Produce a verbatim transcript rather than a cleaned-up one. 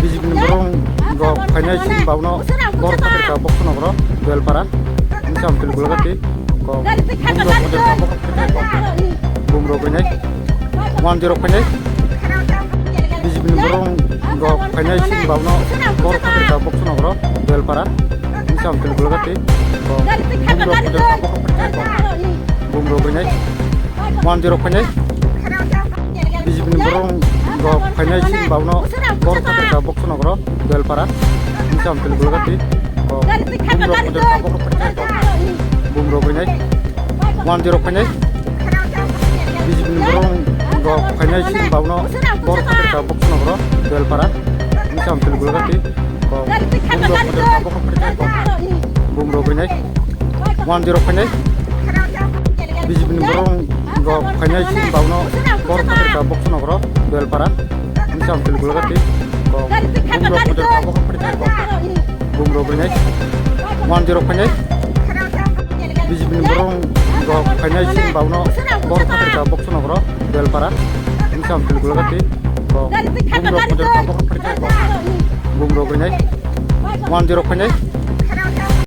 B J P ni borok rok phainai sini bauno borok phaikha boksono boro Duelpara. Misam tili gulagati. Ko bumrok rinai. One zero phainai. B J P ni borok rok phainai sini bauno borok phaikha boksono boro Duelpara. Misam tili gulagati. Ko bumrok rinai. One zero phainai. B J P ni borok rok phainai sini bauno borok phaikha boksono boro Duelpara. Misam tili gulagati. Ko bumrok rinai. One zero phainai. B J P ni borok rok phainai sini bauno borok phaikha boksono boro Duelpara. Misam tili gulagati. Ko bumrok rinai. One zero phainai. B J P ni borok rok phainai sini bauno borok phaikha boksono boro Duelpara. Misam tili gulagati. Ko bumrok rinai. One zero phainai. B J P ni borok rok phainai sini bauno borok phaikha boksono boro Duelpara. Misam tili gulagati. Ko bumrok rinai. One zero phainai.